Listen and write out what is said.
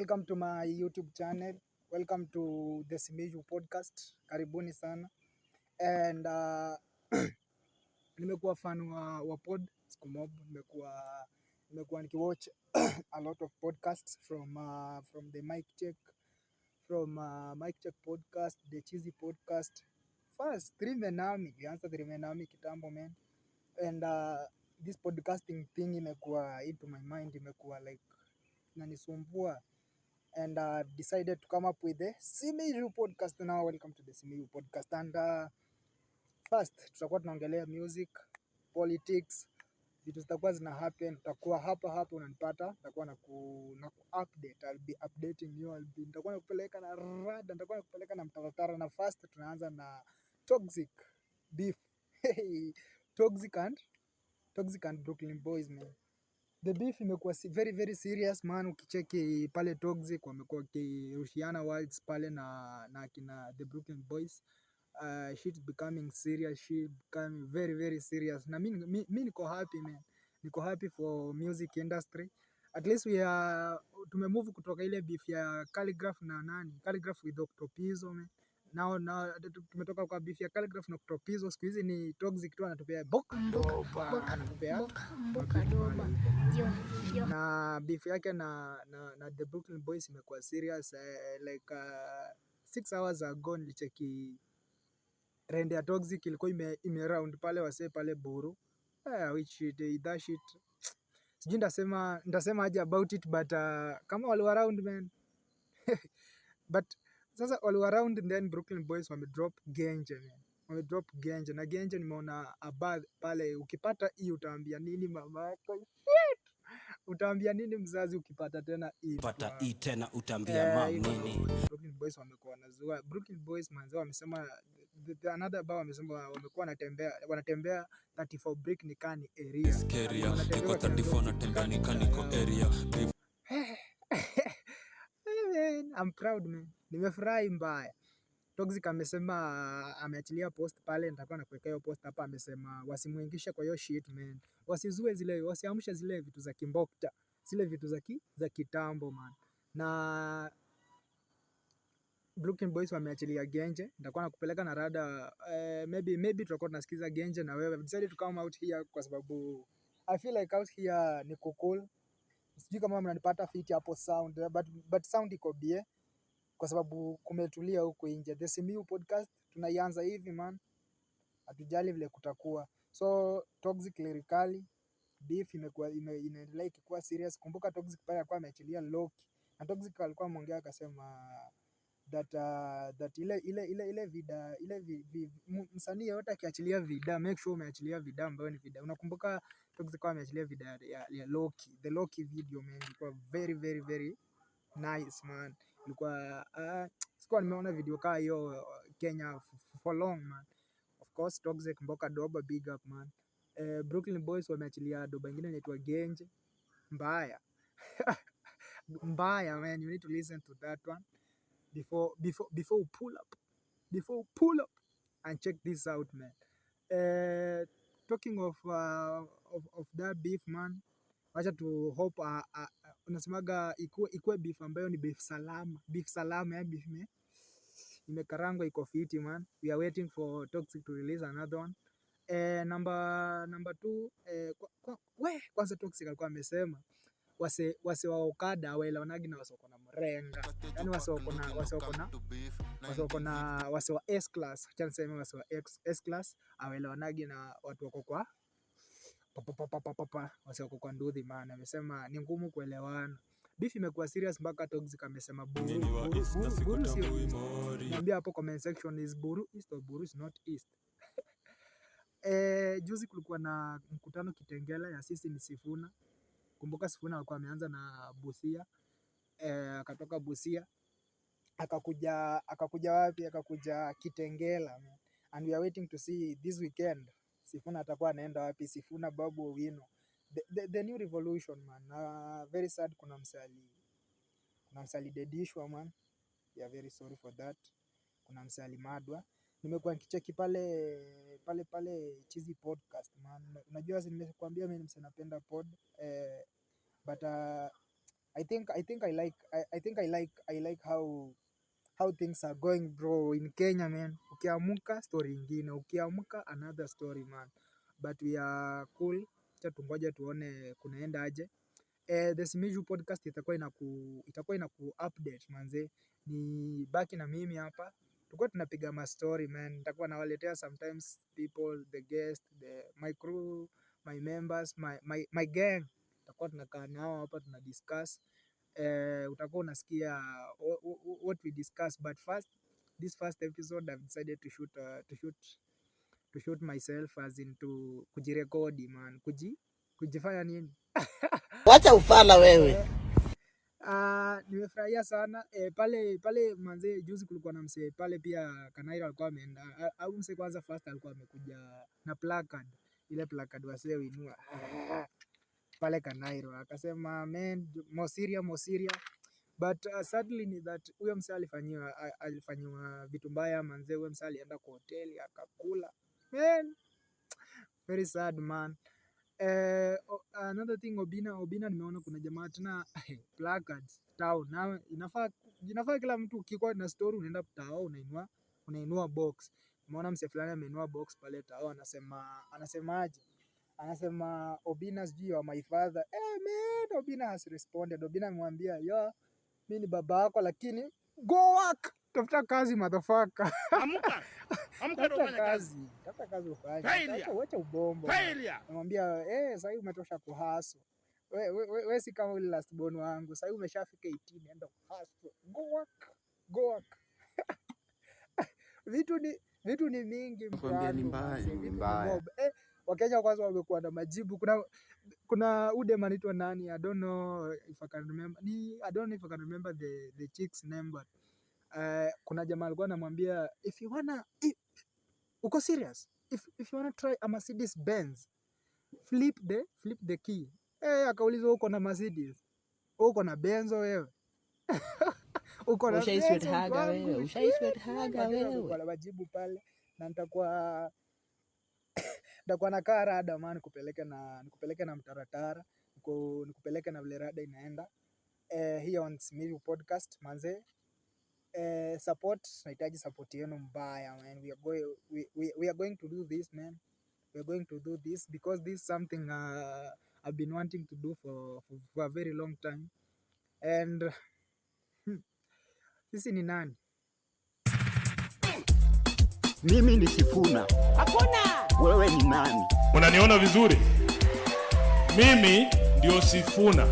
Welcome to my YouTube channel. Welcome to the Simiyu podcast. Karibuni sana. And nimekuwa fan wa pod siku mob. Nimekuwa nikiwatch a lot of podcasts from the Mic Check, from Mic Check podcast, the Cheesy podcast. First, Three Men Army. Ilianza Three Men Army kitambo, man. And this podcasting thing imekuwa into my mind, imekuwa like inanisumbua and decided to come up with the Simiyu podcast. Now welcome to the Simiyu podcast. And first tutakuwa tunaongelea music, politics, vitu zitakuwa zina happen. Tutakuwa hapa hapa unanipata, nitakuwa na ku update. I'll be updating you. I'll be Nitakuwa nakupeleka na rada, nitakuwa nakupeleka na mtaratara. Na first tunaanza na Toxic beef. Hey, Toxic and Brooklyn Boys, man. The beef imekuwa very very serious, man. Ukicheki pale Toxic wamekuwa wakirushiana words pale na kina the Brooklyn Boys. Shit becoming serious, shit becoming very very serious. Na mi niko happy, man. Niko happy for music industry. At least we are tumemove kutoka ile beef ya Khaligraph na nani? Khaligraph with Octopizzo, man. Now tumetoka kwa beef ya Khaligraph na Octopizzo. Siku hizi ni Toxic tu anatupea bok doba, anatupea Mboka mboka mabeef doba pale hivyo. Yo yo. Na beef yake na the Brooklyn Boys imekuwa serious, like 6 hours ago nilicheki trend ya Toxic ilikuwa ime round pale wasee pale Buru, which shit, that shit, sijui ndasema aje about it, but kama waliwa round, man, but sasa waliwa round. Then Brooklyn Boys wamedrop Genje, man, wamedrop Genje. Na Genje nimeona above pale, ukipata hii utaambia nini mama yako? Shit! Utaambia nini mzazi ukipata tena hii? Pata hii tena utaambia mam Hivyo nini? Ndo Brooklyn Boys wamekuwa wanazua. Brooklyn Boys manze wamesema the another bar, wamesema wamekuwa wanatembea 34 brick ni kaa ni area. Keria Wanatembea niko wakina 34 Toxic natembea kaa ni nika mtaa niko yao. Area beef. Hey, man, I'm proud, man. Nimefurahi mbaya. Toxic amesema, ameachilia post pale, nitakuwa nakuwekea hiyo post hapa. Amesema wasimuingishe kwa hiyo shit, man, wasizue zile, wasiamshe zile vitu za kimbokta, zile vitu za kitambo, man. Na Brooklyn Boys wameachilia Genje, nitakuwa nakupeleka na rada. Maybe tutakuwa tunasikiza Genje na wewe. I've decided to come out here kwa sababu I feel like out here ni cool. Sijui kama mnanipata fiti hapo sound, but sound iko bie kwa sababu kumetulia huku nje. The Simiyu podcast tunaianza hivi, man, hatujali vile kutakuwa. So Toxic Lyrikali beef imekuwa inaendelea ikikuwa serious. Kumbuka Toxic pale alikuwa ameachilia Loki, na Toxic alikuwa ameongea akasema that ile vida ile msanii yeyote akiachilia vida, make sure umeachilia vida ambayo ni vida. Unakumbuka Toxic alikuwa ameachilia vida ya Loki, the Loki video, man, ilikuwa very very very nice, man. Ilikuwa sikuwa nimeona video kaa hiyo Kenya for long, man. Of course Toxic Mboka Doba, big up, man. Brooklyn Boys wameachilia doba ingine inaitwa Genje, mbaya mbaya, man. You need to listen to that one before you pull up, before you pull up and check this out, man. Talking of that beef, man, wacha tu hope, unasemaga ikuwe beef ambayo ni beef salama, beef salama ya beef imekarangwa iko fiti, man. We are waiting for Toxic to release another one. Number two, we kwanza Toxic alikuwa amesema wase wa Okada hawaelewanagi na wase wako na mrenga, yani wase wako na wase wa S class, acha niseme wase wa S class hawaelewanagi na watu wako kwa pa, pa, pa, pa, pa, pa, wase wako kwa nduthi, man. Amesema ni ngumu kuelewana. Beef imekuwa serious mpaka Toxic amesema Buru, Mimi wa Buru, East na Buru, Buru sio sikutambui East. mori. Niambia hapo comment section, is Buru East or Buru is not East? Juzi kulikuwa na mkutano Kitengela ya Sisi ni Sifuna. Kumbuka Sifuna alikuwa ameanza na Busia. Akatoka Busia akakuja wapi? Akakuja Kitengela, man. And we are waiting to see this weekend Sifuna atakuwa anaenda wapi? Sifuna Babu Owino. The new revolution, man. Very sad, kuna msee alidedishwa, man. We are very sorry for that. Kuna msee alimadwa. Nimekuwa nikicheki pale Chizi podcast, man. Unajua si nimekuambia mimi ni msee napenda pod, but I think I like I think I like how things are going, bro, in Kenya, man. Ukiamuka, story ingine, ukiamuka, another story, man. But we are cool. Acha tungoje tuone kunaenda aje. The Simiyu Podcast itakuwa inaku update, manze. Ni baki na mimi hapa. Tulikuwa tunapiga ma story, man. Nitakuwa nawaletea sometimes people, the guest, the my crew, my members, my gang. Tutakuwa tunakaa nao hapa, tuna discuss. Utakuwa unasikia what we discuss, but first, this first episode, I've decided to shoot myself, as in to kujirekodi, man, kujifanya nini. Wacha ufala wewe. Nimefurahia sana pale pale, manze. Juzi kulikuwa na msee pale pia Kanairo, alikuwa ameenda au msee kwanza first alikuwa amekuja na placard, ile placard wasee huinua pale Kanairo, akasema, "Man, Mosiria, Mosiria." But sadly ni that huyo msee alifanyiwa vitu mbaya, manze. Huyo msee alienda kwa hoteli akakula, man. Very sad, man. Another thing, Obina, Obina, nimeona kuna jamaa tena placards town. Na inafaa kila mtu ukikuwa na story unaenda tao, unainua box. Umeona msee fulani ameinua box pale tao, anasemaje? Anasema, "Obina, sijui you are my father." Man, Obina has responded. Obina amemwambia, "Yo, mi ni baba yako, lakini go work. Tafuta kazi, motherfucker." Amka. Amka ndio Tafuta ufanye kazi. kazi. Tafuta kazi ufanye. Failure. Wacha ubombo, man. Failure. Namwambia, sahii umetosha kuhustle. We si kama ule last born wangu. Sahii umeshafika 18, enda hustle. Go work. Go work. Vitu ni mingi, mtu Nakwambia ni wangu, mbaya, manze, ni vitu ni mbaya. mob. Wakenya kwanza wamekuwa na majibu. Kuna udem anaitwa nani? I don't know if I can remember. I don't know if I can remember the chick's name, but kuna jamaa alikuwa anamwambia, if you wanna if, uko serious, if you wanna try a Mercedes Benz, flip the key. Akaulizwa, "Uko na Mercedes? Uko na Benzo wewe? Uko na Ushai Benzo, sweat mtu haga wangu?" wewe, ushai sweat haga Wakenya wewe. wamekuwa na majibu pale na nitakuwa nakaa rada, man, nikupeleke na mtaratara, nikupeleke na vile rada inaenda here on Simiyu Podcast, manze. Support, nahitaji support yenu mbaya, man. We are going to do this, man. We are going to do this because this is something I've been wanting to do for a very long time. And sisi ni nani? Mimi ni Sifuna. Hakuna. Wewe ni nani? Unaniona vizuri? Mimi ndio Sifuna.